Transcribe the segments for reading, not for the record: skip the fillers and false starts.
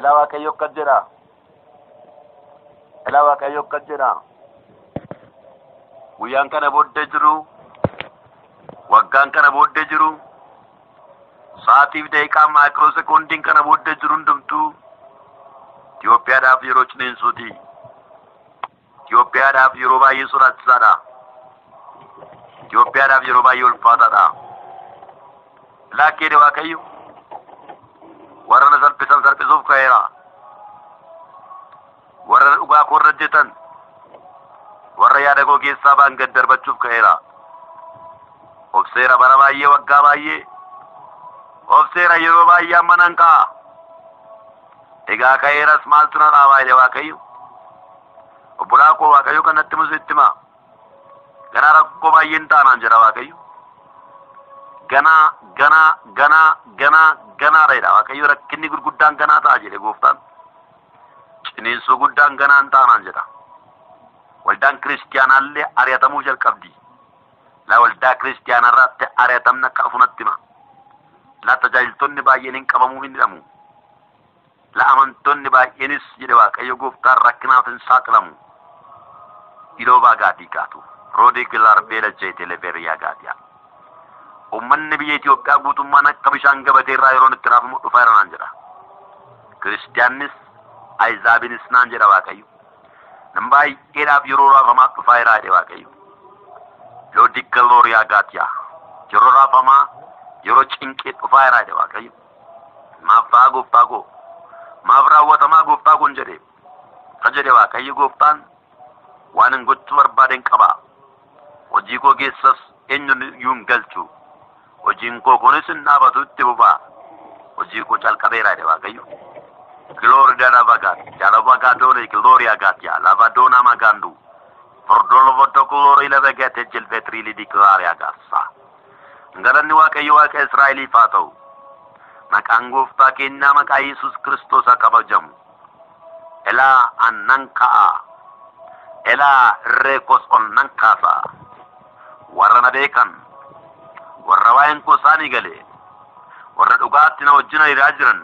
Ilaa Waaqayyo akkas jedha. Ilaa Waaqayyo akkas jedha. Guyyaan kana booddee jiru, waggaan kana booddee jiru, sa'aatiif daqiiqaa maayikiroo sekoondiin kana booddee jiru hundumtuu Itoophiyaadhaaf yeroo ciniinsuuti. Itoophiyaadhaaf yeroo baay'ee sodaachisaadha. Itoophiyaadhaaf yeroo baay'ee ulfaataadha. Laakkeedhe Waaqayyo warra na salphisan salphisuuf ka'eera. Warra na dhugaa koo irra hojjetan, warra yaada koo keessaa ba'an gad darbachuuf ka'eera. Obseera bara baay'ee, waggaa baay'ee obseera, yeroo baay'ee amma nan ka'a. Egaa ka'eeras, maaltu na dhaabaa jedhe Waaqayyo. Obbolaa koo, Waaqayyo kanatti musu itti himaa. Ganaa rakkoo baay'een taanaan jedha Waaqayyo. Ganaa, ganaa, ganaa, ganaa, ganaadha jedha Waaqayyo. Rakkinni gurguddaan ganaa ta'a jedhe gooftaan. Ciniinsuu guddaan ganaan taanaan jedha. Waldaan kiristiyaanaallee ari'atamuu jalqabdi. Laa, waldaa kiristiyaanarraatti ari'atamni akka dhufu natti hima. Laa, tajaajiltoonni baay'een hin qabamuu, hin hidhamu. La, amantoonni baay'eenis jedhe Waaqayyo gooftaan, rakkinaaf hin saaxilamu. Iloo baagaadii gaatu. Roodii gilaar beela jeete leveriyaa gaadiyaa. Uummanni biyya Itoophiyaa guutummaan akka bishaan gabatee irraa yeroon itti raafamu dhufaa jira naan jedha. Kiristiyaannis Ayizaabinis naan jedha Waaqayyo. Nam baay'eedhaaf yeroo raafamaa dhufaa jira jedhe Waaqayyo. Loodii gaatiyaa. Yeroo raafamaa, yeroo cinqee dhufaa jira jedhe Waaqayyo. Maaf ta'a gooftaa koo? Maaf raawwatamaa gooftaa kun jedhe? Ka jedhe Waaqayyo gooftaan, waan hin gochuu barbaadeen qaba. Hojii koo keessas eenyuun iyyuu hin galchu. Hojiin koo kunis hin dhaabatu, itti fufaa. Hojii koo calqabeera jedhe Waaqayyo. Glory da Jalabagadoole Gloria gatia Lavadona magandu. Fordolovoto glory lavagate jelvetri di gloria gassa. Galanni Waaqayyo Waaqa Israa'eliif haa ta'u. Maqaan gooftaa keenyaa, maqaa Yesuus Kiristoos haa kabajamu. Elaa, annan ka'a. Elaa, irree koos ol nan kaasa. Warra na beekan, warra waa'een koo isaanii gale, warra dhugaatti na wajjin hiriiraa jiran,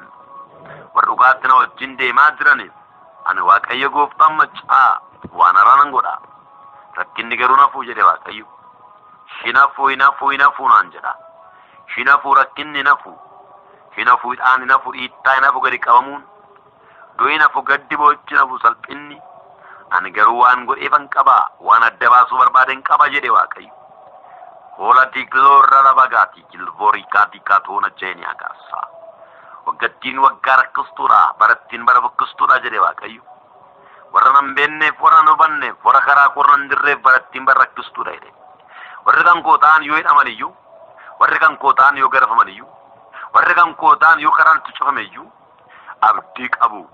warra dhugaatti na wajjin deemaa jiraniif ani Waaqayyo gooftaan maccaa waan haaraa nan godha. Rakkinni garuu nafuu jedhe Waaqayyo. Hinafuu, hinafuu, hinafuu naan jedha. Hinafuu, rakkinni hinafuu. Hinafuu, hidhaan hinafuu, dhiittaa hinafuu, gadi qabamuun. Du'i hinafuu, gaddi, boochi hinafuu, salphinni. Ani garuu waan godheefan qaba, waan adda baasuu barbaaden qaba jedhe Waaqayyo. Hoola digloorra labagaati jilboorii kaatii kaatoona jeeni agaasa. Waggattiin waggaa rakkistuudha, barattiin bara fokkistuudha jedhe Waaqayyo. Warra nan beekneef, warra nan hubanneef, warra karaa korra hin jirreef barattiin bara rakkistuudha jedhe. Warri kan koo ta'an yoo hidhaman iyyuu, warri kan koo ta'an yoo garafaman iyyuu, warri kan koo ta'an yoo karaan itti cufame iyyuu, abdii qabu.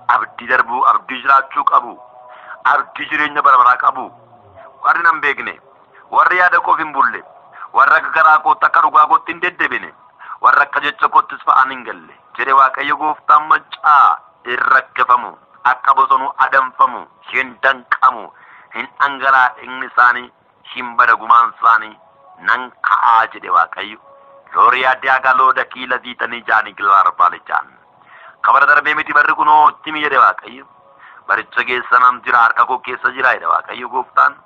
Abdii darbuu, abdii jiraachuu qabu. Abdii jireenya bara baraa qabu. Warri nan beekne, warri yaada koof hin bulle, warra akka garaa kootti, akka dhugaa kootti hin deddeebine, warra akka jecha koottis fa'aan hin galle jedhe Waaqayyo gooftaan maccaa, hin rakkifamu, akka bosonuu adamfamu, hin danqamu, hin dhangalaa dhigni isaanii, hin bada gumaan isaanii, nan ka'aa jedhe Waaqayyo. Looriyaa diyaagaaloo kiila diitanii jaanii gilaar baalichaan. Kabara darbee miti barri kunoo ittimi jedhe Waaqayyo. Baricha keessa nan jira, harka koo keessa jira jedhe Waaqayyo gooftaan.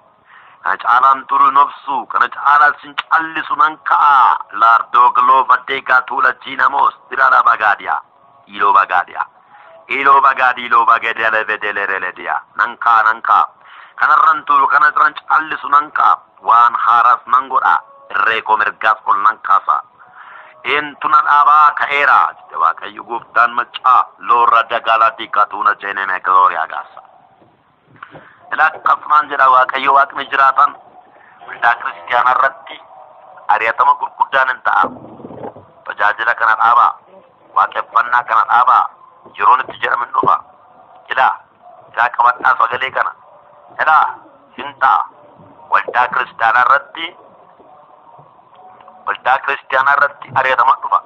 Kana caalaan turu nobsu, kana caalaa sin callisu, nan ka'a. Laardoo galoo baddeegaa tuula jiinamos diraadha bagaadiyaa. Iloo bagaadiyaa. Iloo bagaadii iloo bagaadiyaa lebedelerelediyaa. Nan ka'a, nan ka'a. Kanarran turu, kana irran callisu, nan ka'a. Waan haaraas nan godha. Irree koo mirgaas ol nan kaasa. Eentu na dhaabaa? Ka'eera jedhe Waaqayyo gooftaan maccaa, loorra dagaalaa diiqatuuna jeeneme glooriyaa gaasa. Ilaa, jedha Waaqayyo Waaqni jiraatan, waldaa kiristiyaanaa irratti ari'atama gurguddaan hin ta'a. Tajaajila kana dhaabaa. Waaqeffannaa kana dhaabaa. Yeroon itti jedhamu hin dhufa. Ilaa, ilaa, qabadhaa sagalee kana. Ilaa, hin ta'a. Waldaa kiristiyaanaa irratti ari'atama dhufa.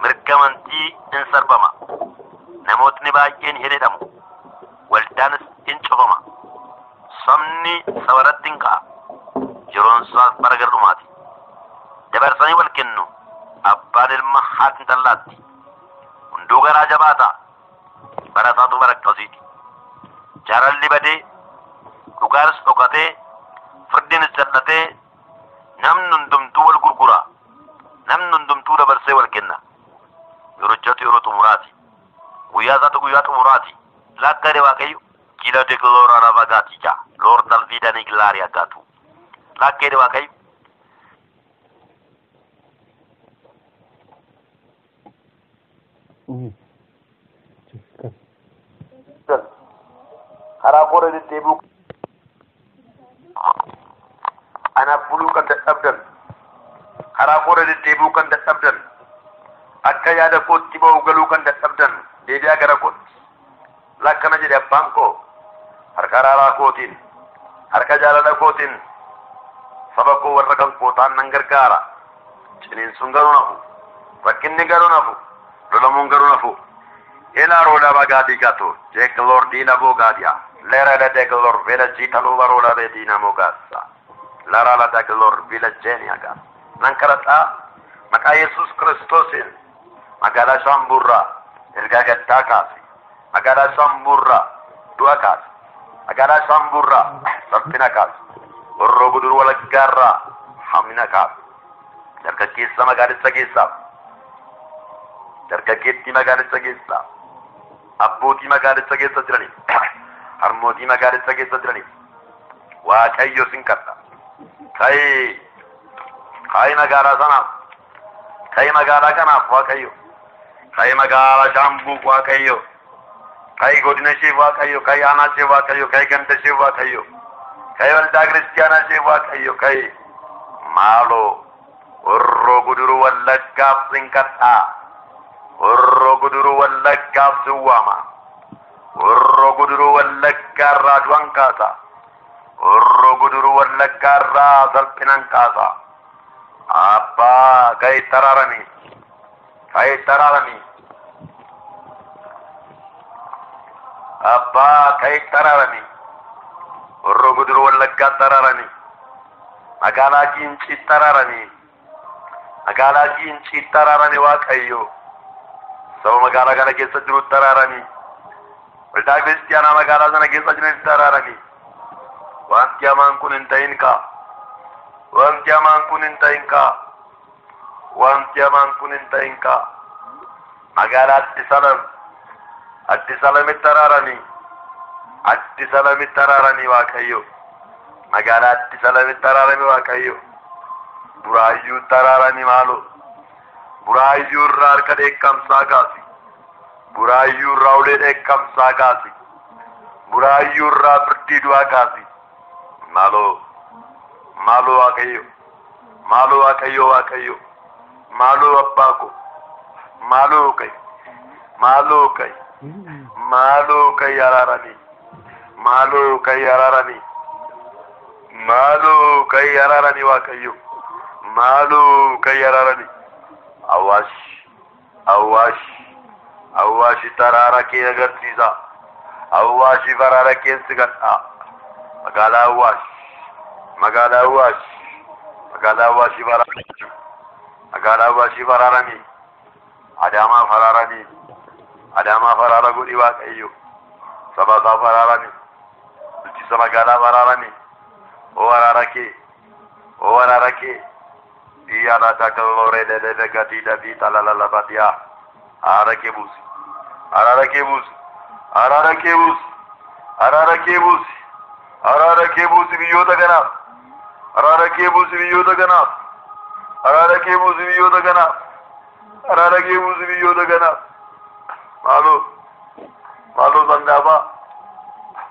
Mirga amantii hin sarbama. Namootni baay'een hin hidhamu. Waldaanis hin cufama. Sabni saba irratti hin ka'a. Yeroon isaas bara gara dhumaati. Dabarsanii wal kennu. Abbaan ilma, haati intallaatti. Hunduu garaa jabaata. Amantiinis jal'atee namni hundumtuu wal gurgura. Namni hundumtuu dabarsee wal kenna. Yerichatu yeroo xumuraati. Guyyaa isaatu guyyaa xumuraati. Lakka jedhe Waaqayyo. Kila de gloria ravagatica. Lord alvida ni gloria gatu. Lakka jedhe Waaqayyo. Karaa koora deddeebi'uu anaaf buluu kan dadhabdan, karaa koora deddeebi'uu kan dadhabdan, akka yaada kootti ba'uu galuu kan dadhabdan, deebi'aa gara kootti. Lakkana jedhe abbaan koo harka araaraa kootiin, harka jaalala kootiin saba koo warra kan kootaan nan gargaara. Ciniinsuun garuu nafu, rakkinni garuu nafu, lolamuun garuu nafu. Ela rola bagadi gato, jek lordina bogadia, lera la deglor vela jitalo varola redina mogassa, lara la deglor vela genia gas. Nan kadhadhaa maqaa Yesuus Kiristoosiin magaalaa Shaamburraa ergaa gaddaa kaase, magaalaa Shaamburraa du'a kaase, magaalaa Shaamburraa salphina kaase, Horroo Guduruu Wallaggaarraa hammina kaase, dargaggeessa magaalicha keessaa, dargaggeettii magaalicha keessaa, abbootii magaalicha keessa jiraniif, harmootii magaalicha keessa jiraniif, Waaqayyo sin kadha. Ka'ii, ka'ii magaalaa sanaaf, ka'ii magaalaa kanaaf Waaqayyo, ka'ii magaalaa Shaambuuf Waaqayyo, ka'ii godina isheef Waaqayyo, ka'ii aanaa isheef Waaqayyo, ka'ii ganda isheef Waaqayyo, ka'ii waldaa kiristiyaanaa isheef Waaqayyo, ka'ii maaloo Horroo Guduruu Wallaggaaf sin kadhaa. Horroo Guduruu Wallaggaaf sin waama. Horroo Guduruu Wallaggaarraa du'an kaasa. Horroo Guduruu Wallaggaarraa salphinan kaasa. Abbaa ka'ii taraarami. Ka'ii taraarami. Abbaa ka'ii taraarami. Horroo Guduruu Wallaggaa taraarami. Magaalaa Giincii taraarami. Magaalaa Giincii taraarami Waaqayyo. Saba magaalaa kana keessa jiru taraarami. Waldaa kiristiyaanaa magaalaa sana keessa jiran taraarami. Wanti hamaan kun hin ta'in kaa. Wanti hamaan kun hin ta'in kaa. Wanti hamaan kun hin ta'in kaa. Magaalaa Addis Alam. Addis Alamitti araarami. Addis Alamitti araarami Waaqayyo. Magaalaa Addis Alamitti araarami Waaqayyo. Buraayyuutti araarami maaloo. Buraayyuu irraa harka dheekkamsaa kaasi. Buraayyuu irraa ulee dheekkamsaa kaasi. Buraayyuu irraa firdii du'aa kaasi. Maaloo, maaloo Waaqayyo, maaloo Waaqayyo Waaqayyo, maaloo abbaa koo, maaloo ka'i, maaloo ka'i, maaloo ka'i araarami, maaloo ka'i araarami, maaloo ka'i araarami Waaqayyo, maaloo ka'i araarami. Awaash, Awaash, Awaashi taraara kee agarsiisa. Awaashi faraara kee si kadhaa. Magaalaa Awaash, magaalaa Awaash, magaalaa Awaashi faraarami. Magaalaa Awaashi faraarami. Adaamaa faraarami. Adaamaa faraara godhi Waaqayyo. Saba isaa faraarami. Bulchiinsa magaalaa faraarami. Oo araara kee, oo araara kee. Iyyaadha takallooree dhedheedhe gatii dhabii talalalabaatiyaa. Araara kee buusi. Araara kee buusi. Araara kee buusi. Araara kee buusi. Araara kee buusi biyyoota kanaaf. Araara kee buusi biyyoota kanaaf. Araara kee buusi biyyoota kanaaf. Araara kee buusi biyyoota kanaaf. Maaloo, maaloo Sandaafaa.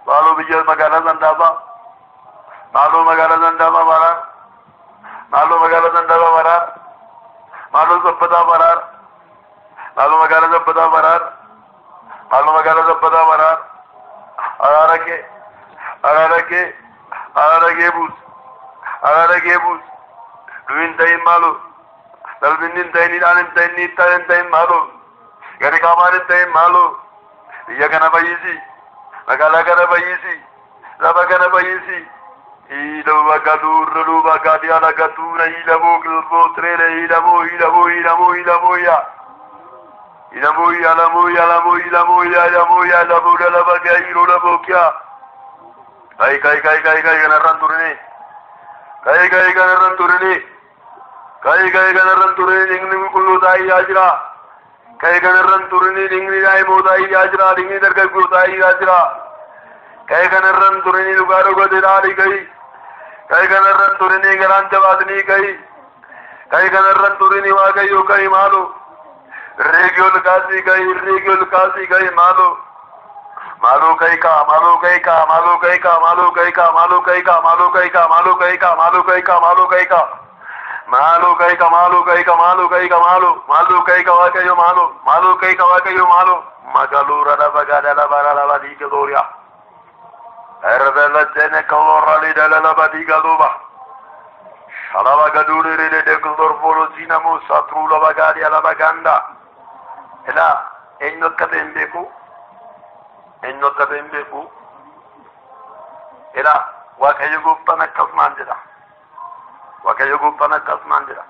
Maaloo biyya magaalaa Sandaafaa. Maaloo magaalaa Sandaafaa baraara. Maaloo magaalaa Sandaafaa baraara. Maaloo Sabbataa baraara. Maaloo magaalaa Sabbataa baraara. Maaloo magaalaa Sabbataa baraara. Araara kee, araara kee, araara kee buusi. Araara kee buusi. Du'i hin ta'in maaloo. Salphinni hin ta'in, hidhaan hin ta'in, niittaan hin ta'in maaloo. Gadi qaamaan hin ta'in maaloo. Biyya kana fayyisi. Magaalaa kana fayyisi. Lafa kana fayyisi. Ilama gaduurra luba gadiana gaduura ilamo gilbootireere ilamo ilamo ilamo ilamo ya. Ilamo ya lamo ya lamo ilamo ya ilamo ya lamo lama gairo lamo kya. Kai kai kai kai kai kanarraan turine. Ka'i ka'i kanarra hin turini. Ka'i ka'i kanarra hin turini dhiigni qulqullootaa iyyaa jira. Ka'i kanarra hin turini dhiigni daa'imootaa iyyaa jira. Dhiigni dargaggootaa iyyaa jira. Ka'i kanarra hin turini dhugaa dhugate dhaadhi ka'i. Ka'i kanarra hin turini garaan jabaatanii ka'i. Ka'i kanarra hin turini Waaqayyo ka'i maaloo. Herreegii ol kaasii ka'i, herreegii ol kaasii ka'i maaloo. Maaloo ka'i kaa, maaloo ka'i kaa, maaloo ka'i kaa, maaloo ka'i kaa, maaloo ka'i kaa, maaloo ka'i kaa, maaloo ka'i kaa, maaloo ka'i kaa, maaloo ka'i kaa. Maaloo ka'i kaa, maaloo ka'i kaa, maaloo ka'i kaa, maaloo, maaloo ka'i kaa Waaqayyo maaloo, maaloo ka'i kaa Waaqayyo maaloo. Magaluu rada bagaa dhala bara laba diiga dooriyaa. Erbela jene kalora li dhala laba diiga duuba. Shalaba gaduuri ride de klor zina musa trula bagari ala baganda. Ela eenyu akka ta'e hin beeku. Eenyu akka ta'e hin beeku. Ela Waaqayyo gooftaan akkasumaan jedha. Waaqayyo gooftaan akkasumaan jedha.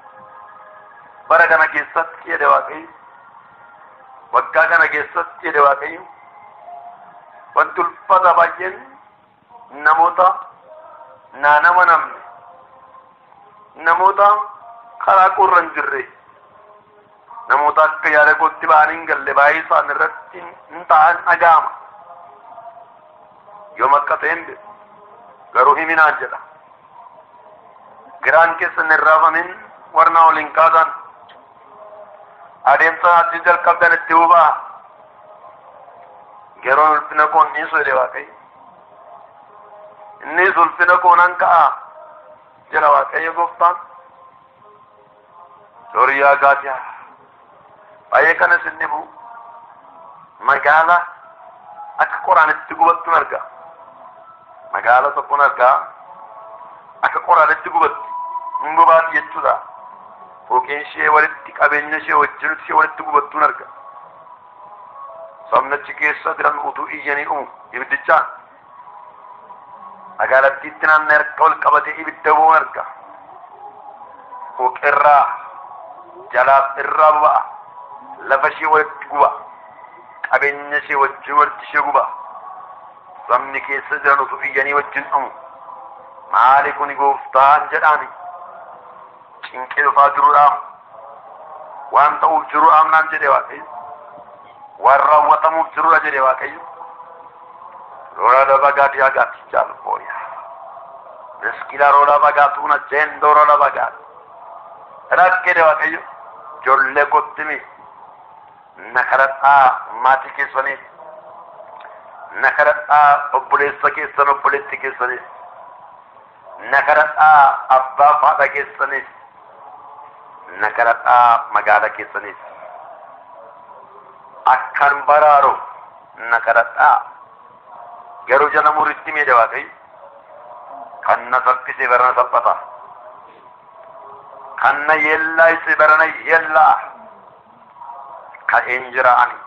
Bara kana keessatti jedhe Waaqayyo. Waggaa kana keessatti jedhe Waaqayyo. Wanti ulfaata baay'een namoota naanama namne namoota karaa qorra hin jirre namoota akka yaada kootti ba'anii hin galle baay'ee isaan irratti hin ta'an dhaga'ama. Yoom akka ta'e hin beeku. Garuu himinaan jedha. Garaan keessan hin raafamin warna waliin kaasan adeemsa achi jalqabdan itti hubaa. Yeroon ulfina koo hin dhiisu jedhe Waaqayyo. Innis ulfina koo nan ka'a jedha Waaqayyo gooftaan. Sooriyaa gaatiyaa. Baay'ee kana isin dhibu magaala akka qoraanitti gubattu argaa. Magaala tokkon argaa akka qoraanitti gubatti hin gubaati jechuudha. Fooqeen ishee walitti qabeenya ishee wajjin ishee walitti gubattuun arga. Sabni achi keessa jiran utuu iyyanii dhumu ibiddichaan. Magaalattiitti naannoo harka wal qabatee ibidda bu'uun arga. Fooqirraa jalaaf irraa boba'a. Lafa ishee walitti guba. Qabeenya ishee wajjin walitti ishee guba. Sabni keessa jiran utuu iyyanii wajjin dhumu. Maali kuni gooftaan jedhaani. Cinqee dhufaa jiruudhaaf waan ta'uuf jiruudhaaf naan jedhe Waaqayyo. Waan raawwatamuuf jiruudha jedhe Waaqayyo. Rola laba gaati agaati jaalbooya. Riskila rola bagaatuuna jeendoo rola bagaati. Rakkeedhe Waaqayyo. Ijoollee kottimi na kadhadhaa maatii keessaniif. Na kadhadhaa obboleessa keessan obboleetti keessaniif. Na kadhadhaa abbaa fi haadha keessaniif. Na kadhadhaa magaala keessaniif. Akkan baraaru na kadhadhaa. Garuu jala muritti miidhe Waaqayyo. Kan na salphise barana salphata. Kan na yeellaayise barana yeellaa. Ka'een jira ani.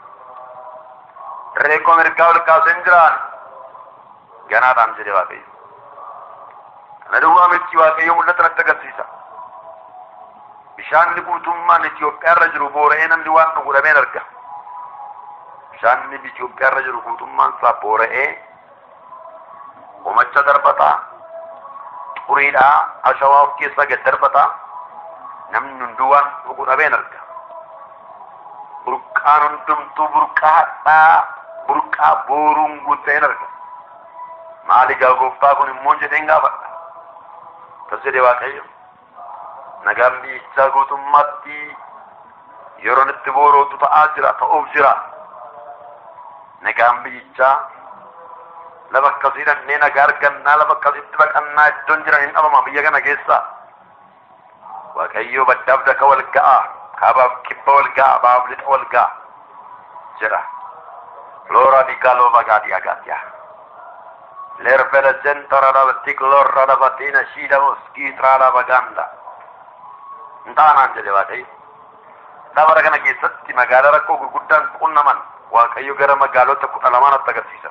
Reekoo mirgaa ol kaaseen jira ani. Ganaadhaan jedhe Waaqayyo. Kana duwwaa miti Waaqayyo mul'ata natti agarsiisa. Bishaanni guutummaan Itoophiyaa irra jiru boora'ee namni waan dhugu dhabeen arga. Bishaanni Itoophiyaa irra jiru guutummaan isaa boora'ee homacha darbataa, xuriidhaa, ashawaa of keessaa gad darbataa, namni hunduu waan dhugu dhabeen arga. Burqaan hundumtuu burqaa hadhaa, burqaa booruun guuteen arga. Maali gaa gooftaa kun immoo jedheen gaafadha. Tas jedhe Waaqayyo. Nagaan biyyichaa guutummaatti yeroon itti boorootu ta'aa jira, ta'uuf jira. Nagaan biyyichaa lafa akkasii dhannee nagaa argannaa, lafa akkasitti baqannaa iddoon jiran hin dhabama biyya kana keessa. Waaqayyo baddaaf daka wal ga'a, kaabaaf kibba wal ga'a, baaf lixa wal ga'a jedha. Loora dikaloo bagaadhi agaatiya. Lerbela jentara laba tiklorra laba tina shida moskiitra laba ganda. Intaanaan jedhe Waaqayyo. Dabara kana keessatti magaalaa rakkoo gurguddaan qunnaman Waaqayyo gara magaalota 12 natti agarsiisa.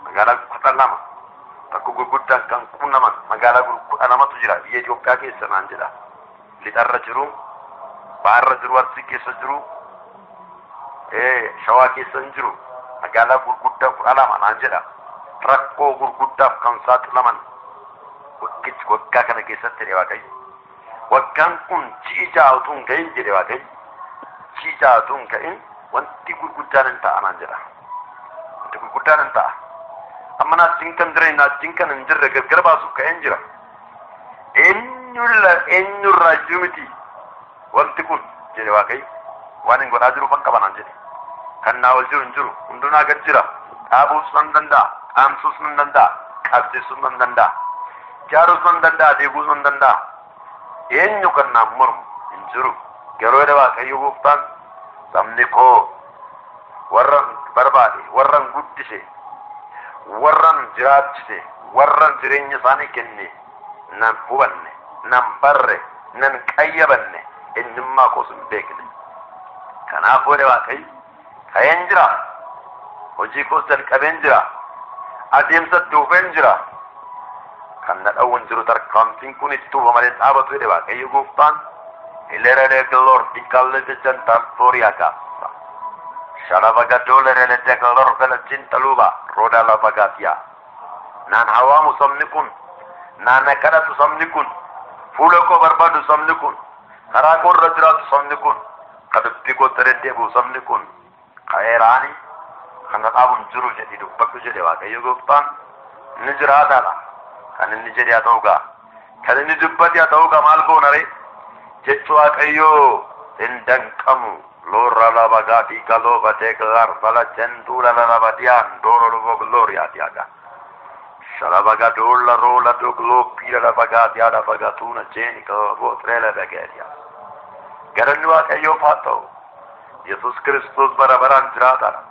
Magaalaa 12 rakkoo gurguddaan kan qunnaman magaalaa 12tu jira biyya Itoophiyaa keessa naan jedha. Lixarra jiru, baharra jiru, Arsii keessa jiru, Shawaa keessa hin jiru. Magaalaa gurguddaa 12 naan jedha. Rakkoo gurguddaaf kan saaxilaman Waggichi waggaa kana keessatti jedhe Waaqayyo. Waggaan kun ji'i ja'a utuu hin ga'in jedhe Waaqayyo. Ji'i ja'a utuu hin ga'in wanti gurguddaan hin ta'a naan jedha. Wanti gurguddaan hin ta'a. Amma naajjiin kan jira naajjiin kan hin jirre gargar baasuuf ka'een jira. Eenyurraa iyyuu miti wanti kun jedhe Waaqayyo. Waan hin godhaa jiruuf hin qaba naan jedhe. Kan naa ol jiru hin jiru. Hundinaa gad jira. Dhaabuus nan danda'a. Dhaamsuus nan danda'a. Qabsiisuus nan danda'a. Jaaruus nan danda'a. Deeguus nan danda'a. Eenyu kan naan mormu hin jiru. Garuu jedhe Waaqayyo gooftaan sabni koo warran barbaade, warran guddise, warran jiraachise, warran jireenya isaanii kenne nan hubanne, nan barre, nan qayyabanne, eenyummaa koos hin beekne. Kanaafuu jedhe Waaqayyo ka'een jira. Hojii koos jalqabeen jira. Adeemsa itti fufeen jira. Kan na dhawwan jiru tarkaanfiin kun itti fufa malee dhaabatu jedhe Waaqayyo gooftaan. Ilerele glor dikalle de jantan foria gassa. Shalavagadolere de glor vela cintaluba roda la bagatia. Naan hawaamu sabni kun, naan na kadhatu sabni kun, fuula koo barbaadu sabni kun, karaa koo irra jiraatu sabni kun, ka dubbii koo deddeebi'u sabni kun, ka'eeraani kan na dhaabu hin jiru jedhi dubbadhu jedhe Waaqayyo gooftaan ni jiraataadha. Kan inni jedhe haa ta'u gaa. Kan inni dubbate haa ta'u gaa maal goona ree? Jechi Waaqayyoo hin danqamu. Lorra lava gati galova declar vala centura la lava dian doro luvo gloria diaga. Shalavaga rola doglo pira la vagatia la vagatuna genica votrele vegeria. Galanni Waaqayyoof haa ta'u. Yesus Kiristoos bara baraan jiraataadha.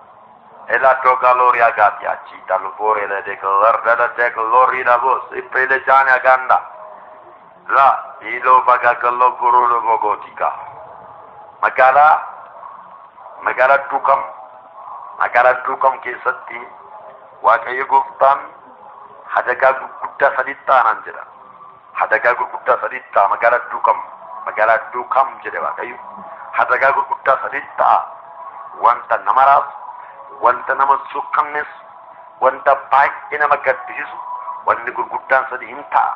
Ela doga gloria gatia cita luvore le declar la de gloria vos ipele jana ganda. La ilo vaga galo guru vogotika. Magaalaa magaalaa Duukam magaalaa Duukam keessatti Waaqayyo gooftaan hadagaa gurguddaa sadiitti ta'anan jedha. Hadagaa gurguddaa sadiitti ta'a magaalaa Duukam magaalaa Duukam jedhe Waaqayyo. Hadagaa gurguddaa sadiitti ta'a. Wanta nama raasu, wanta nama suukanneessu, wanta baay'ee nama gaddisiisu wanni gurguddaan sadi hin ta'a.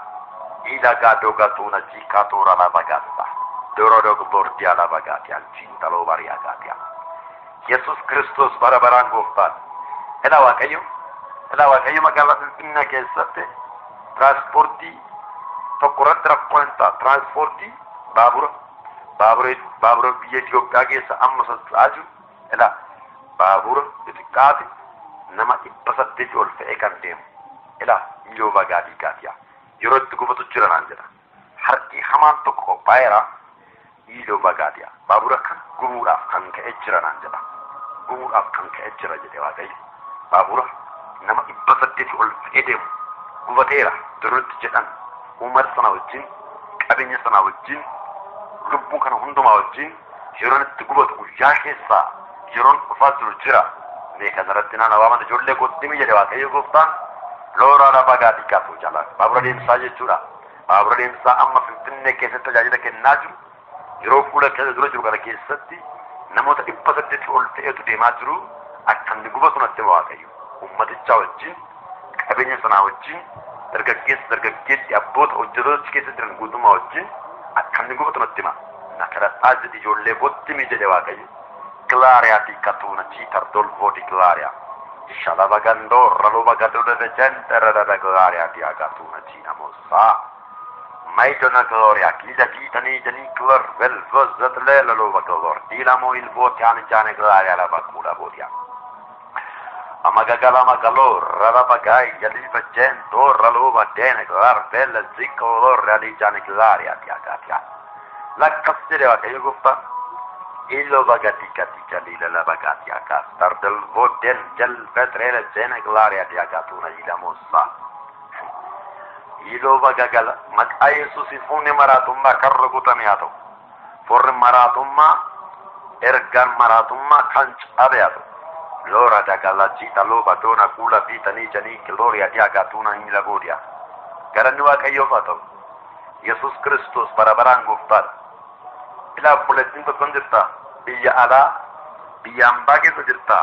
Ilagaa doga tuuna jiikaa toora lava gaassa. Doro dog bordiyaa lava gaatiyaa jiintaloo bariyaa gaatiyaa. Yesus Kiristoos bara baraan gooftaan. Elaa Waaqayyo, elaa Waaqayyo magaalaa Finfinnee keessatti tiraanspoortii tokko irratti rakkoon hin ta'a. Tiraanspoortii baabura baabura baabura biyya Itoophiyaa keessa amma socho'aa jiru. Elaa baabura xixiqqaate nama 800 ol fe'ee kan deemu. Elaa iyyoo bagaadii gaatiyaa. Yeroo itti gubatu jira naan jedha. Harki hamaan tokko qophaa'eera. Iyyoo bagaadiyaa. Baabura kan gubuudhaaf kan ka'ee jira naan jedha. Gubuudhaaf kan ka'ee jira jedhe Waaqayyo. Baabura nama 800 ol fe'ee deemu gubateera durutti jedhan uummata sana wajjin qabeenya sana wajjin lubbuu kana hundumaa wajjin yeroon itti gubatu guyyaa keessaa yeroon dhufaa jiru jira. Mee kanarratti naan waaman ijoollee kootti himi jedhe Waaqayyo gooftaan. Looraa lafa gaadii kaasuu jaalala. Baabura deemsaa jechuudha. Baabura deemsaa amma Finfinnee keessatti tajaajila kennaa jiru. Yeroo fuula keessa dura jiru kana keessatti namoota 800 ol ta'etu deemaa jiru. Akka inni gubatu natti hima Waaqayyo. Uummatichaa wajjin, qabeenya sanaa wajjin, dargaggeessa dargaggeessi abboota hojjettoota achi keessa jiran guutummaa wajjin akka inni gubatu natti hima. Na kadhadhaa jedhi ijoollee kootti himi jedhe Waaqayyo. Gloria di Catuna Citar Dolvo di Gloria. Shalavagando Ralovagado de gente da Gloria di Agatuna Cina Mossa. Maidona Gloria, Kida Vita Nida Nikler, Vel Vozzatle Lova Glor, Dilamo il Votian Giane Gloria la Vacula Votia. Amagagala Magalor, Ravagai, Yaliva Gento, Ralova Dene, Glar, Bella, Zicco, Lor, Giane Gloria di Agatia. La Castelleva che io guffa. Illo vagatica tica lila la vagatia castar del voten gel vetrele gene gloria di agatuna ila mossa. Illo vagagala maqaa Yesuusiin humni maraatummaa kan rukutame haa ta'u. Forri maraatummaa ergaan maraatummaa kan cabe haa ta'u. Lora dagala cita loba dona kula bitanii janii gloria di agatuna ila godia. Galanni Waaqayyoof haa ta'u. Yesuus Kiristoos bara baraan gooftaadha. Ilaa obboleettiin tokkon jirta biyya alaa biyya hambaa keessa jirta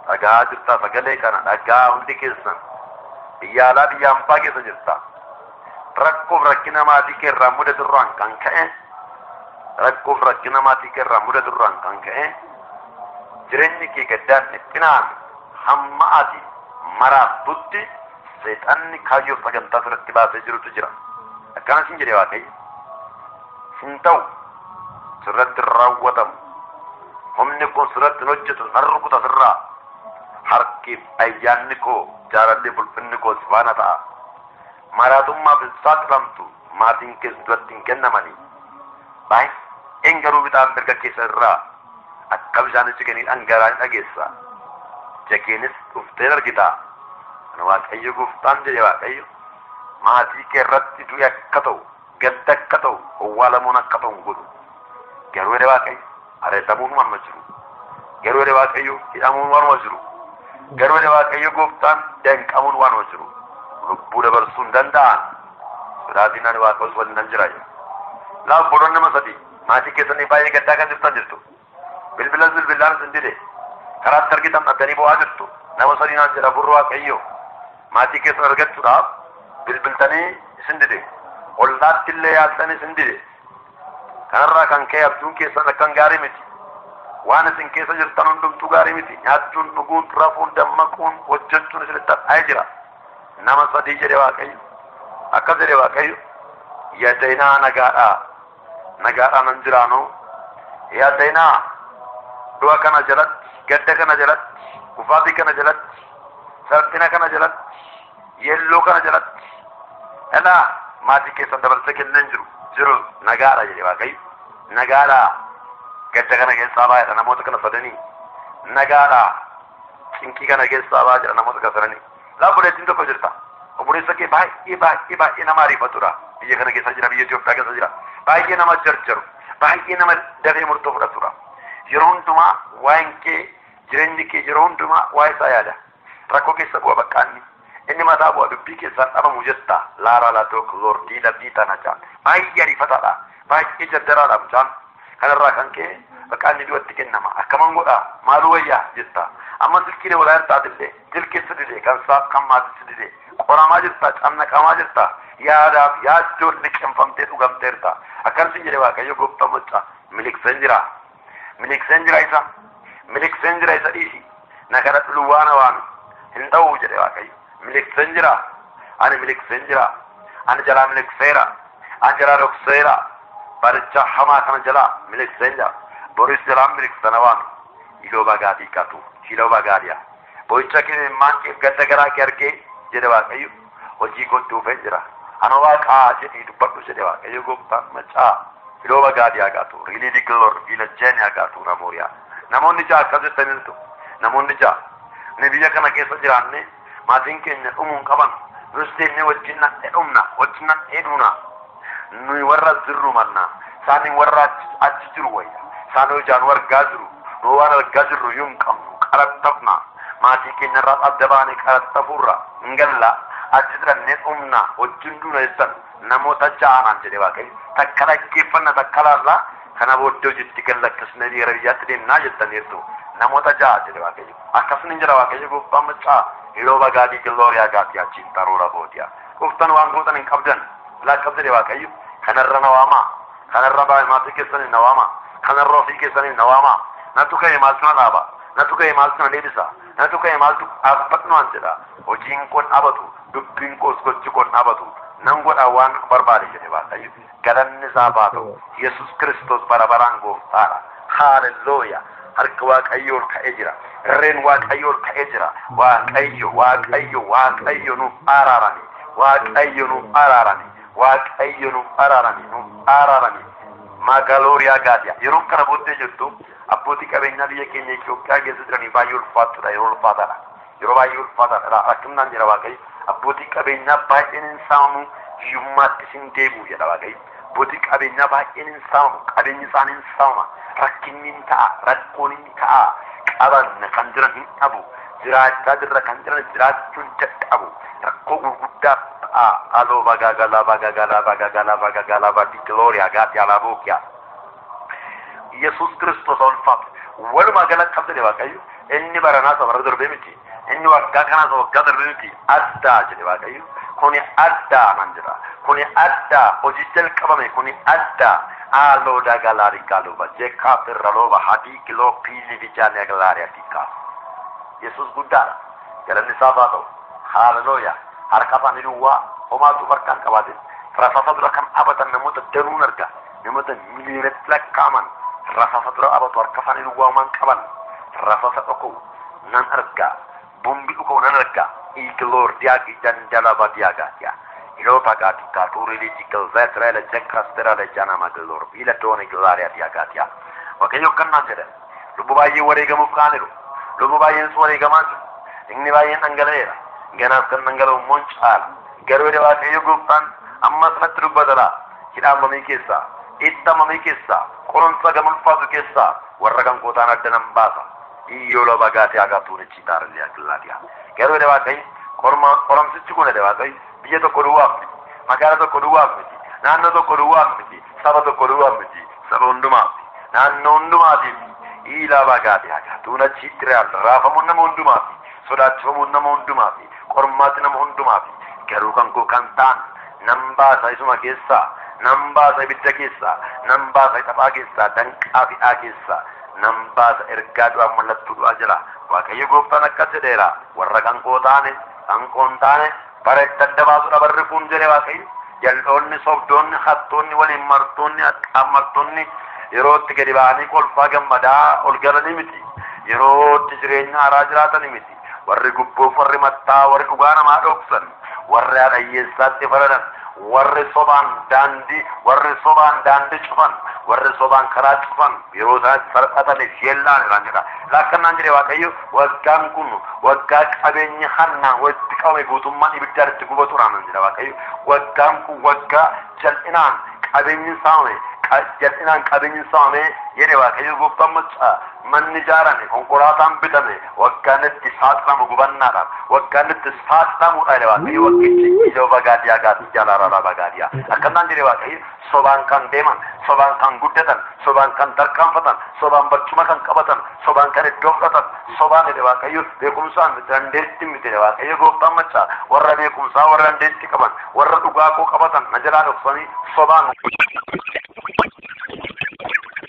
dhagaa jirta sagalee kana dhagaa hundi keessan biyya alaa biyya hambaa keessa jirta. Rakkoof rakkina maatii kee irraa mudaturraan kan ka'e, rakkoof rakkina maatii kee irraa mudaturraan kan ka'e, jireenyi kee gaddaan dhiphinaan hamma ati maraattutti seexanni kaayyoof sagantaa sirratti baasee jirutu jira. Akkana sin jedhe Waaqayyo. Sin ta'u, sirratti raawwatamu. Humni kun sirratti hin hojjetu, nan rukuta sirraa. Harkiif ayyaanni koo, jaalalli ulfinni koo si faana ta'a. Maraatummaaf hin saaxilamtu, maatiin kees duratti hin kennamanii. Baay'een garuu bitaan mirga keessa irraa akka bishaan jiganii dhangala'aa ni dhageessa. Jakeenis dhuftee argita. Kana Waaqayyo gooftaan jedhe Waaqayyo. Maatii kee irratti du'i akka ta'u, gadda akka ta'u, owwaalamuun akka ta'u hin godhu. Garuu jedhe Waaqayyo, ari'atamuun waanuma jiru. Garuu jedhe Waaqayyo, hidhamuun waanuma jiru. Garuu jedhe Waaqayyo gooftaan, danqamuun waanuma jiru. Lubbuu dabarsuu hin danda'an. Sodaatiin ani Waaqayyoos waliin nan jira. Laa obboloonni nama sadii maatii keessanii baay'ee gaddaa kan jirtan jirtu. Bilbilas bilbilaan isin dide. Karaatti argitan dhabdanii bo'aa jirtu. Nama sadii naan jedha furru Waaqayyo. Maatii keessan argachuudhaaf bilbiltanii isin dide. Ollaatti illee yaaltanii isin dide. Kanarraa kan ka'e abjuun keessan akkan gaarii miti. Waan isin keessa jirtan hundumtuu gaarii miti. Nyaachuun, dhuguun, rafuun, dammaquun, hojjechuun isinitti hadhaa'ee jira. Nama sadii jedhe Waaqayyo. Akkas jedhe Waaqayyo. Yaadainaa nagaadhaa. Nagaadhaa nan jiraanoo. Yaadainaa du'a kana jalatti, gadda kana jalatti, kufaatii kana jalatti, salphina kana jalatti, yeelloo kana jalatti. Elaa maatii keessan dabarsee kenneen jiru. Jiru nagaadha jedhe Waaqayyo. Nagaadhaa. Gadda kana keessaa baay'eedha namoota kana sadanii. Nagaadhaa. Cinqii kana keessaa baay'ee jedha namoota kana sadanii. Laa obboleettiin tokko jirta. Obboleessa kee baay'ee baay'ee baay'ee nama ariifatudha. Biyya kana keessa jira, biyya Itoophiyaa keessa jira. Baay'ee nama jarjaru, baay'ee nama dafee murtoo fudhatudha. Yeroo hundumaa waa'een kee, jireenyi kee yeroo hundumaa waa'ee isaa yaada. Rakkoo keessa bu'a baqqaanni. Inni mataa bu'a dubbii keessaan dhabamu jetta. Laaraa laatoo loordii labdii tana jaan. Baay'ee ariifataadha. Baay'ee jarjaraadha mucaan. Kanarraa kan ka'e baqqaanni du'atti kennama. Akkaman godhaa? Maaluu wayyaa jetta. Amma silkii dabalaa jirtaatillee silkeessi dide kan saaf kan maatisi dide. Qoramaa jirta, cannaqamaa jirta. Yaadaaf yaaddoon liqimfamtee dhugamteerta. Akkan sin jedhe Waaqayyo gooftaan macca miliqseen jira. Miliqseen jira isa. Miliqseen jira isa dhiisi. Na kadhadhu luwwaa na waami. Hin ta'u jedhe Waaqayyo. Miliqseen jira. Ani miliqseen jira. Ani jalaa miliqseera. Ani jalaa dhokseera. Baricha hamaa kana jalaa miliqseen jira. Boris jalaa miliqsa na waami. Iloo bagaatii qatu. Iloo bagaadiyaa. Boo'icha kee immaan kee gadda garaa kee argee jedhe Waaqayyo. Hojii koo duufeen jira. Ana waaqaa jedhii dubbadhu jedhe Waaqayyo gooftaan macaa. Iloo bagaadiyaa gaatu. Riilii digiloor fiilajjeeniyaa gaatu ramooriyaa. Namoonni ja'a akkas jettaniirtu. Namoonni ja'a. Ni biyya kana keessa jiraanne maatiin keenya dhumuun qaban. Nus deemnee wajjin nan dhumna. Wajjin nan dheeduna. Nuyi warra jirru manna. Isaanii warra achi jiru wayya. Isaan hojaan argaa jiru. Nu waan argaa jirru iyyuu hin qabnu. Qarattafna. Maatii keenya irraa adda baanee qarattafuurra hin galla. Achi jirannee dhumna. Wajjin duuna jettan namoota ja'anaan jedhe Waaqayyo. Takka dhaggeeffanna takka laallaa kana booddee hojiitti galla akkasuma gara biyyaatti deemnaa jettaniirtu. Namoota ja'a jedhe Waaqayyo. Akkasuma hin jira Waaqayyo gooftaan macaa. Yeroo bagaadii gilooriyaa gaatii achiin taroora boodiyaa. Gooftaan waan gootan hin qabdan. Lakkas jedhe Waaqayyo. Kanarra na waamaa. Kanarra maatii keessaniif na waamaa. Kanarra ofii keessaniif na waamaa. Natu ka'e maaltu na dhaaba. Natu ka'e maaltu na deebisa. Natu ka'e maaltu dhaabbadhu waan jedha. Hojiin koon dhaabatu. Dubbiin koos gochi koon dhaabatu. Nan godha waan barbaade jedhe Waaqayyo. Galanni isaa baatu. Yesus Kiristoos bara baraan gooftaadha. Haalelooyaa. Harka Waaqayyoo ol ka'ee jira. Irreen Waaqayyoo ol ka'ee jira. Waaqayyo, Waaqayyo, Waaqayyo nuuf araarami. Waaqayyo nuuf araarami. Waaqayyo nuuf araarami. Nuuf araarami. Magaalooriyaa gaatiya. Yeroo kana booddee jirtu abbootii qabeenyaa biyya keenya Itoophiyaa keessa jiranii baay'ee ulfaatudha. Yeroo ulfaataadha. Yeroo baay'ee ulfaataadha. Rakkinaan jira Waaqayyo. Abbootii qabeenyaa baay'een hin saamamu hiyyummaatti sin deebi'u jedha Waaqayyo. Abbootii qabeenyaa baay'een hin saamamu. Qabeenyi isaanii hin saamama. Rakkinni hin ta'a. Rakkoon hin ta'a. Qaban kan jiran hin dhabu. Jiraachaa jirra kan jiran jiraachuun dadhabu. Rakkoo gurguddaa ta'a. Aloo bagaagalaa bagaagalaa bagaagalaa bagaagalaa baadigilooriyaa gaatii alaabokiyaa. Yesuus Kiristoos ulfaatu. Walumaa galatti qabdee Waaqayyo. Inni baranaa isa bara darbee miti. Inni waggaa kanaa isa waggaa darbee miti. Addaa jedhe Waaqayyo. Kuni addaa naan jedha. Kuni addaa hojii jalqabame kuni addaa. Aloo dagalaari galuba jekaa firralooba hadii kiloo piilii bijaanii agalaari adiikaa. Yesuus guddaadha. Galanni isaaf haa ta'u. Haalelooyaa. Harka isaanii duwwaa homaatu harkaan qabaatin. Rasaasa dura kan dhaabatan namoota danuun arga. Namoota miliyoonatti lakkaa'aman rasaasa dura dhaabatu harka isaanii duwwaa homaan qaban. Rasaasa dhoka'u nan arga. Bombi dhuka'u nan arga. Igloor diyaagi dandalaba diyaagaatiya. Iloo pagaati kaatuuri jikal zetrele jekkastirale janama gloor bila doone glaaria diyaagaatiya. Waaqayyo akkannaan jedhe. Lubbu baay'ee wareegamuuf kaaniru. Lubbu baay'een wareegamaa jiru. Inni baay'een dhangala'eera. Ganaaf kan dhangala'u immoo hin caala. Garuu jedhe Waaqayyo gooftaan ammas natti dubbatala. Hidhaamamii keessaa, ittamamii keessaa, qoromsa gama ulfaatu keessaa warra kan kootaan adda nan baasa. Iyyoo loba gaatee agaatuun ichi taarlee agillaatiya. Garuu jedhe Waaqayyo qoromsichi kun jedhe Waaqayyo biyya tokko duwwaaf miti, magaalaa tokko duwwaaf miti, naannoo tokko duwwaaf miti, saba tokko duwwaaf miti, saba hundumaaf, naannoo hundumaatiif. Ilaa bagaatee agaatuun achi tiraal raafamuun nama hundumaaf, sodaachifamuun nama hundumaaf, qormaati nama hundumaaf. Garuu kan koo kan ta'an nan baasa isuma keessaa, nan baasa ibidda keessaa, nan baasa taphaa keessaa, danqaa fidhaa keessaa, nan baasa ergaa du'aa mallattoo du'aa jira. Waaqayyo gooftaan akkas jedheera. Warra kan koo taane, kan koo hin taane bara itti adda baasudha barri kun jedhe Waaqayyo. Jal'oonni, sobdoonni, hattoonni, waliin martoonni, qaammartoonni yeroo itti gadi ba'anii kolfaa gammadaa ol galanii miti. Yeroo itti jireenya haaraa jiraatanii miti. Warri gubboof, warri mattaa, warri dhugaa namaa dhoksan, warri haadha hiyyeessaatti faradan, warri sobaan daandii, warri sobaan daandii cufan, warri sobaan karaa cufan yeroo isaan salphataniif yeellaan irraan jedha. Lakkannaan jedhe Waaqayyo waggaan kun waggaa qabeenya hannaan walitti qabame guutummaan ibiddaan itti gubatudha jedha Waaqayyo. Waggaan kun waggaa jal'inaan qabeenyi saamame, jal'inaan qabeenyi saamame jedhe Waaqayyo gooftaan macaa. Manni ijaarame, konkolaataan bitame waggaan itti saaxilamu gubannaadhaan, waggaan itti saaxilamudha jedhe Waaqayyo. Waggichi ijoo bagaadiyaa gaatii jaalaraadha bagaadiyaa. Akkanaan jedhe Waaqayyo sobaan kan deeman, sobaan kan guddatan, sobaan kan tarkaanfatan, sobaan barcuma kan qabatan, sobaan kan iddoo fudhatan, sobaan jedhe Waaqayyo beekumsaan miti, dandeettii miti jedhe Waaqayyo gooftaan macaa. Warra beekumsaa, warra dandeettii qaban, warra dhugaa koo qabatan na jalaa dhoksanii sobaan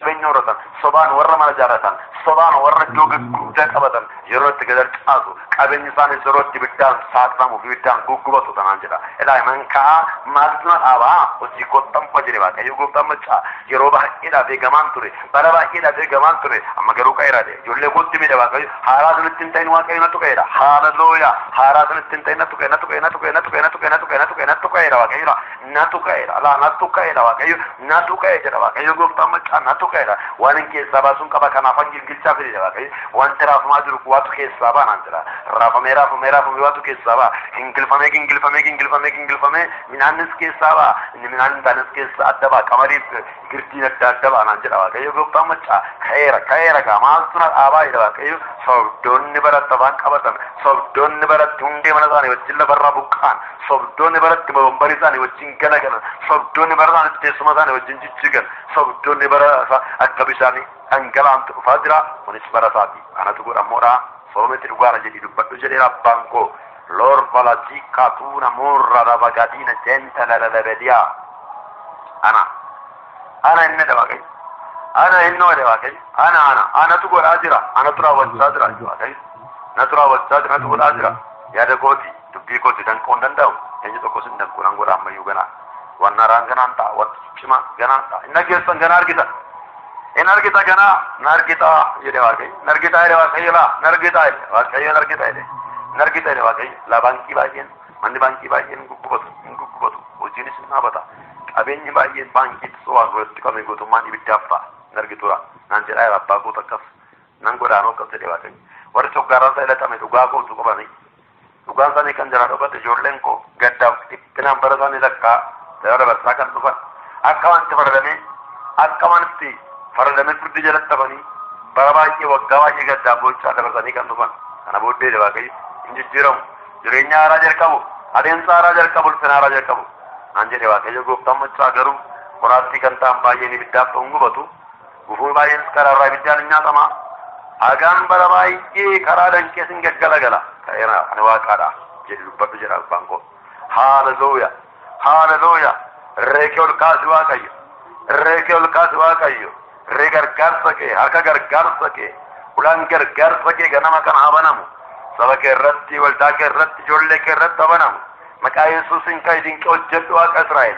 qabeenya horatan, sobaan warra mana ijaarratan, sobaan warra iddoo gurguddaa qabatan yeroo itti gad harcaatu qabeenyi isaaniis yeroo itti ibiddaan saaxilamu fi ibiddaan guggubatu tanaan jedha. Ilaa man ka'aa maaltu na dhaabaa hojii kottan jedhe Waaqayyo gooftaan macaa. Yeroo baay'eedhaaf eegamaan ture, bara baay'eedhaaf eegamaan ture, amma garuu ka'eera jedhe. Ijoollee kootti miidha Waaqayyo haaraa sanitti hin ta'in Waaqayyo natu ka'eera. Haalelooyaa. Haaraa sanitti hin ta'in natu ka'e, natu ka'e, natu ka'e, natu ka'e, natu ka'e, natu ka'e, natu ka'e, natu ka'eera Waaqayyo, natu ka'eera, alaa natu ka'eera Waaqayyo, natu ka'e jedha Waaqayyo gooftaan macaa, natu ka'eera. Waan hin keessaa baasuun qaba kanaaf an gilgilchaa fide Waaqayyo. Wanti raafamaa jiru waatu keessaa baa naan jedha. Raafamee raafamee raafamee waatu keessaa baa. Gingilfamee gingilfamee gingilfamee gingilfamee midhaanis keessaa baa. Inni midhaan hin taanes keessaa adda baa. Qamadiif girdiin adda adda baa naan jedha Waaqayyo gooftaan macaa. Ka'eera ka'eera gaa maaltu na dhaabaa jedha Waaqayyo. Sobdoonni baratti afaan qabatan, sobdoonni baratti hundee mana isaanii wajjin lafarraa buqqa'an, sobdoonni baratti bombarii isaanii wajjin galagalan, sobdoonni bara isaanii teessuma isaanii wajjin jijjigan, sobdoonni bara akka bishaanii dhangala'antu dhufaa jira. Kunis bara isaati. Anatu godhamoodha. Soometti dhugaadha jedhii dubbadhu jedheera abbaan koo. Lor falajika tuuna murra rabagadiina jenta lalabediyaa. Ana. Ana inni dha Waaqayyo. Ana innoo dha Waaqayyo. Ana ana. Anatu godhaa jira. Anatu raawwachaa jira Waaqayyo. Natu raawwachaa jira. Natu godhaa jira. Yaada kooti. Dubbii kooti danquu hin danda'u. Eenyu tokkos hin danqu nan godha ammayyuu ganaa. Waan haaraan ganaan ta'a. Wanti cimaan ganaan ta'a. Inni geessan ganaa argita. In argita ganaa. Na argita jedhe Waaqayyo. Na argita jedhe Waaqayyo laa. Na argita jedhe Waaqayyo na argita jedhe. Na argita jedhe Waaqayyo. Laa baankii baay'een manni baankii baay'een guggubatu hin guggubatu. Hojiinis hin dhaabata. Qabeenyi baay'een baankiitti sobaan walitti qabame guutummaan ibiddaaf ta'a. Hin argitura. Naan jedhaa jira abbaa koota akkas. Nan godaanoo akkas jedhe Waaqayyo. Warri soggaaraan isaa ilatame dhugaa kootu qabanii. Dhugaan isaanii kan jalaa dhokate ijoolleen koo gaddaaf dhiphinaan bara isaanii lakkaa jala dabarsaa kan dhufan. Akka wanti faradamee akka wanti faradamee furdi jalatti hafanii bara baay'ee waggaa baay'ee gaddaaf bochaa dabarsanii kan dhufan. Kana booddee jedhe Waaqayyo hin jijjiiramu. Jireenya haaraa jalqabu, adeemsa haaraa jalqabu, ulfina haaraa jalqabu. Naan jedhe Waaqayyo gooftaan macaa. Garuu qoraattii kan ta'an baay'een ibiddaaf ta'uun gubatu. Gufuu baay'eenis karaarraa ibiddaan hin nyaatama. Hagaan bara baay'ee karaa danqee sin gaggalagala. Ka'eera ani waaqaadha jedhi dubbadhu jedha abbaan koo. Haaleluyyaa. Haaleluyyaa. Irree kee ol kaasi Waaqayyo. Irree kee ol kaasi Waaqayyo. Irree gargaarsa kee, harka gargaarsa kee, ulaan gargaarsa kee ganama kana haa banamu. Saba kee irratti, waldaa kee irratti, ijoollee kee irratti haa banamu. Maqaa Yesuusiin ka'i dinqii hojjedhu Waaqa Israa'el.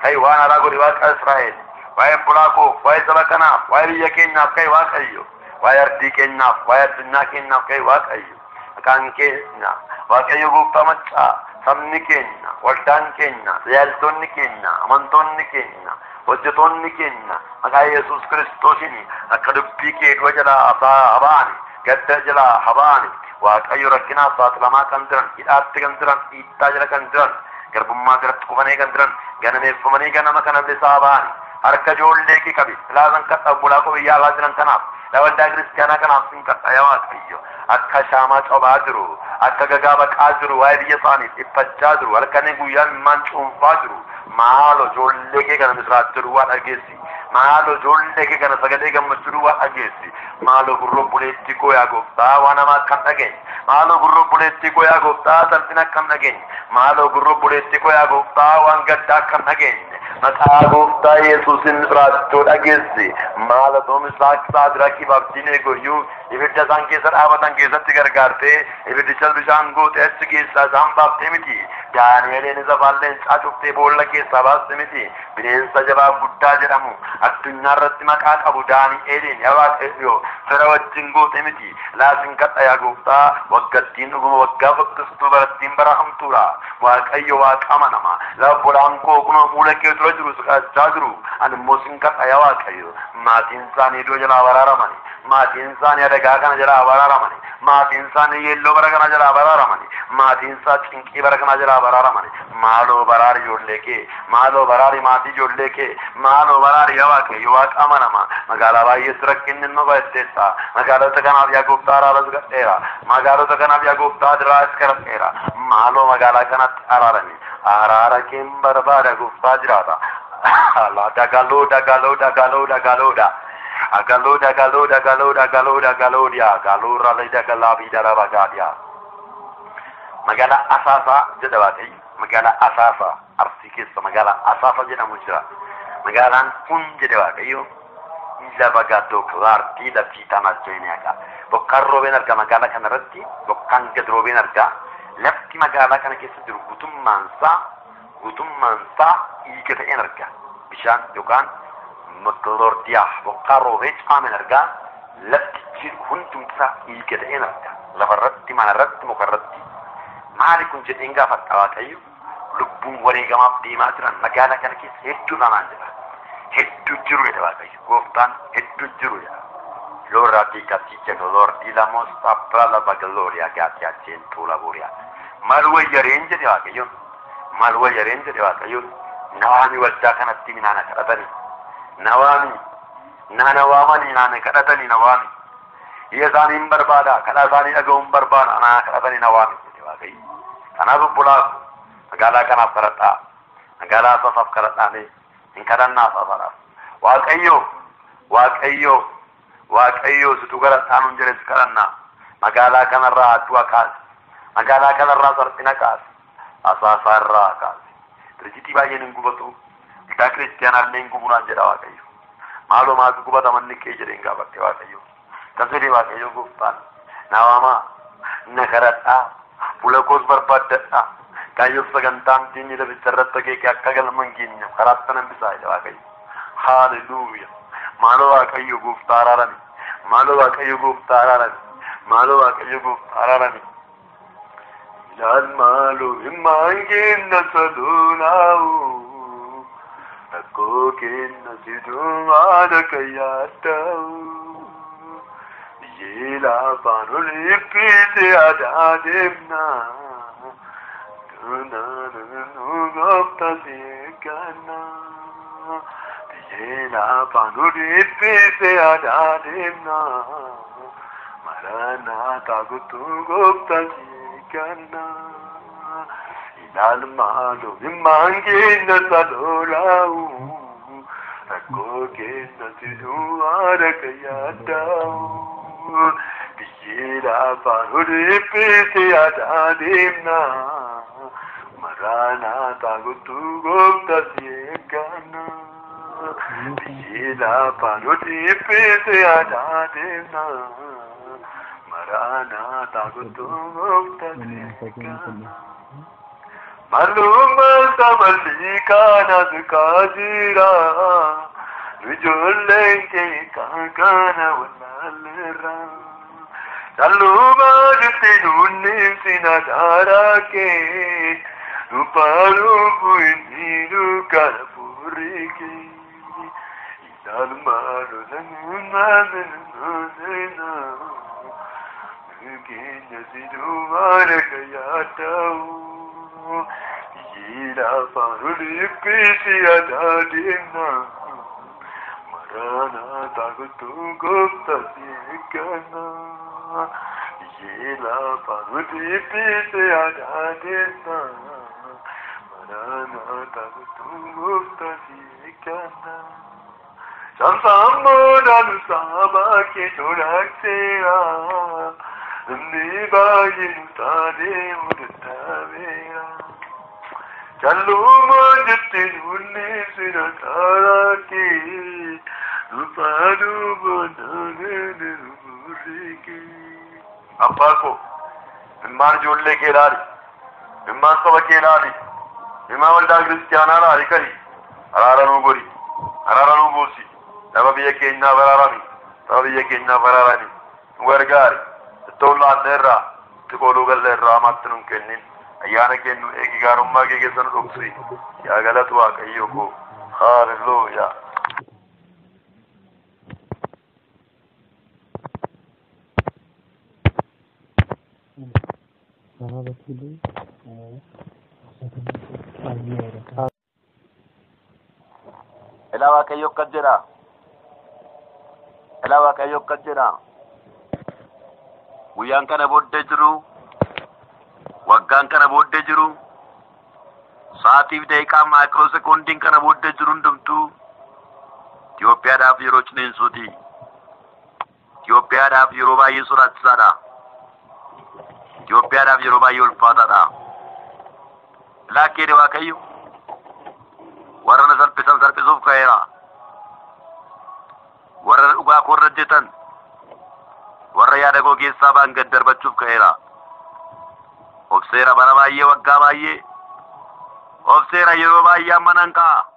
Ka'i waan haaraa godhi Waaqa Israa'el. Waa'ee obbolaa koof, waa'ee saba kanaaf, waa'ee biyya keenyaaf ka'i Waaqayyo. Waa'ee ardii keenyaaf, waa'ee addunyaa keenyaaf ka'i Waaqayyo. Maqaan keenya Waaqayyo gooftaa maccaa, sabni keenya, waldaan keenya, tajaajiltoonni keenya, amantoonni keenya, hojjetoonni keenya maqaa Yesuus Kiristoosiin akka dubbii kee du'a jalaa haba'ani, gadda jalaa haba'ani, Waaqayyo rakkinaaf saaxilamaa kan jiran, hidhaatti kan jiran, dhiittaa jala kan jiran, garbummaa jalatti kufanii kan jiran, ganameeffamanii ganama kana bilisaa ba'ani. Harka ijoollee kee qabi, ilaalan kadha obbolaa koo biyya alaa jiran kanaaf, waldaa kiristaanaa kanaaf sin kadha yaa Waaqayyo. Akka shaamaa cobaa jiru, akka gagaa baqaa jiru, waa'ee biyya isaaniif dhiphachaa jiru, halkanii guyyaa imimmaan cuunfaa jiru. Maaloo ijoollee kee kana misiraachuu duwwaa dhageessi. Maaloo ijoollee kee kana sagalee gammachuu duwwaa dhageessi. Maaloo gurra obboleettii koo yaa gooftaa waan hamaa akkam dhageenye. Maaloo gurra obboleettii koo yaa gooftaa salphina akkam dhageenye. Maaloo gurra obboleettii koo yaa gooftaa waan gaddaa akkam dhageenye. Maqaa gooftaa Yesuusin misiraachuu dhageessi. Maaloo Misraak Abdineegoo iyyuu ibidda isaan keessa dhaabatan keessatti gargaartee ibiddicha bishaan gootee achi keessaa isaan baaftee miti. Daani'eliin isa afaan leencaa cuftee boolla keessaa baaste miti. Bineensa jabaa guddaa jedhamu addunyaa irratti maqaa qabu Daani'eliin yaa Waaqayyo fira wajjin goote miti. Laasin kadha yaa gooftaa waggattiin dhuguma waggaa fakkistuu barattiin bara hamtuudha. Waaqayyo waaqa amanama. Obbolaan koo kunoo fuula kee dura jiru si kadhachaa jiru. Ani immoo sin kadha yaa Waaqayyo. Maatiin isaanii iddoo jalaa baraaramani. Maatiin isaanii adagaa kana jalaa baraaramani. Maatiin isaanii yeelloo bara kana jalaa baraaramani. Maatiin isaa cinqii bara kana jalaa baraaramani. Maaloo baraari ijoollee kee. Maaloo baraari maatii ijoollee kee. Maaloo baraari yaa Waaqayyo waaqa amanama. Magaalaa baay'eetti rakkinni immoo baay'atteessa. Magaalota kanaaf yaa gooftaa araaras gadheera. Magaalota kanaaf yaa gooftaa diraas kadhadheera. Maaloo magaalaa kanatti araarami. Araara keen barbaada gooftaa jiraata. Dagaloo dagaloo dagaloo dagaloodha. Agaloo dagaloo dagaloo dagaloo dagaloodha. Galoo ralee dagalaa bidara bagaadha. Magaalaa Asaasaa jedha Waaqayyo. Magaalaa Asaasaa Arsii keessa magaalaa Asaasaa jedhamu jira. Magaalaan kun jedha Waaqayyo. Lafa gaddoo kilaartii lafii tanaa jeenyaadha. Bokkaan roobeen argaa magaalaa kanarratti bokkaan gad roobeen argaa. Lafti magaalaa kana keessa jiru guutummaan isaa dhiiga ta'een argaa. Bishaan yookaan makloordiyaa bokkaan roobee caameen argaa. Lafti jiru hundumtisaa dhiiga ta'een argaa. Lafarratti, manarratti, mukarratti. Maali kun jedheen gaafadha Waaqayyo. Lubbuun wareegamaaf deemaa jiran magaalaa kana keessa hedduu namaan jira. Hedduu jiru jedha Waaqayyo. Gooftaan hedduu jiru jedha. Lora di catice lor di la mostra pra la bagloria gatia cento la voria. Maal wayyareen jedhe Waaqayyo. Maal wayyareen jedhe Waaqayyo. Nawaami waldaa kanatti naana kadhatanii. Nawaami naana waamanii naana kadhatanii nawaami. Iyya isaanii hin barbaada. Kadhaa isaanii dhaga'uu hin barbaada. Naana kadhatanii nawaami jedhe Waaqayyo. Kanaaf obbolaa magaalaa kanaaf kadhadhaa. Magaalaa Asaasaaf kadhadhaa mee hin kadhannaa Asaasaadhaaf. Waaqayyo Waaqayyo Waaqayyo situ kadhadhaa nuun jedhe si kadhannaa. Magaalaa kanarraa du'a kaasi. Magaalaa kanarraa salphina kaasi. Asaasaa irraa kaasi. Dirjitii baay'een hin gubatu. Waldaa kiristaanaallee hin gubu naan jedha Waaqayyo. Maaloo maaltu gubata manni kee jedheen gaafadhe Waaqayyo. Kas jedhe Waaqayyo gooftaan. Na waamaa, na kadhadhaa, fuula koos barbaaddadhaa. Kaayyoof sagantaan diinni laficha irratti akeeke akka galma hin geenyeef karaatti nan hambisaa jedha Waaqayyo. Haaleluyyaa. Maaloo Waaqayyo gooftaa araarami. Maaloo Waaqayyo gooftaa araarami. Maaloo Waaqayyo gooftaa araarami. Ilaal maaloo himmaan kenna saluunaawu. Rakkoo kenna sidumaadha kan yaaddawu. Biyyee lafaan ol dhiphise aadaa deemna. Gooftaa si eegganna. Biyyee lafaan ol dhiphise aadaa deemna. Maranatha guutuu gooftaa si eegganna. Ilaal maaloo himmaan keenya salolaawu. Rakkoo keenya sidumaadha kan yaaddawu. Biyyee lafaan ol dhiphise aadaa deemna. Maranatha gotu gooftaa si eegganna. Biyyi lafaa nuti iffise aadaa deemna. Maranatha gotu gooftaa si eegganna. Malummaa sabalii kanas kaajira. Ijoolleen kee kan kana wallaalleerra. Calluma jetti nunni sina daaraa kee. Lupaaluufu inni dukkana fuurri kee. Ilaalmaa lola. Keenya si duwwaara yaada'u. Biyyi lafaa nu dhiphisi aadaa deemna. Maranatha gotu gooftaa si eegganna. Biyyi lafaa nu dhiphisi aadaa deemna. Maranatha gotu gooftaa si eegganna. Samsamboodhaan saba kee tolakseera. Namni baay'ee nu taatee mudatameera. Calluma jetti nunni sina taaraa kee. Lupaaluufu naannoo fuurri kee. Abbaa koo, ilmaan ijoollee kee ilaali. Ilmaan saba kee ilaali. Ilmaan waldaa kiristiyaanaa ilaali kari. Araara nuu godhi. Araara nuu buusi. Saba biyya keenyaa baraarami. Saba biyya keenyaa baraarami. Nu gargaari. Itti ollaanneerraa, itti qooluu galleerraa hamaatti nun kennin. Ayyaana kennu eegi gaarummaa kee keessa nu dhoksi. Yaa galatu Waaqayyo koo. Haalelluuyaa. Ilaa Waaqayyo akkas jedha. Ilaa Waaqayyo akkas jedha. Guyyaan kana booddee jiru, waggaan kana booddee jiru, sa'aatiif daqiiqaa maayikiroo sekoondiin kana booddee jiru hundumtuu Itoophiyaadhaaf yeroo ciniinsuuti. Itoophiyaadhaaf yeroo baay'ee sodaachisaadha. Itoophiyaadhaaf yeroo baay'ee ulfaataadha. Laakkeedhe Waaqayyo warra na salphisan salphisuuf ka'eera. Warra dhugaa koo irra hojjetan, warra yaada koo keessaa ba'an gad darbachuuf ka'eera. Obseera bara baay'ee waggaa baay'ee. Obseera yeroo baay'ee amma nan ka'a.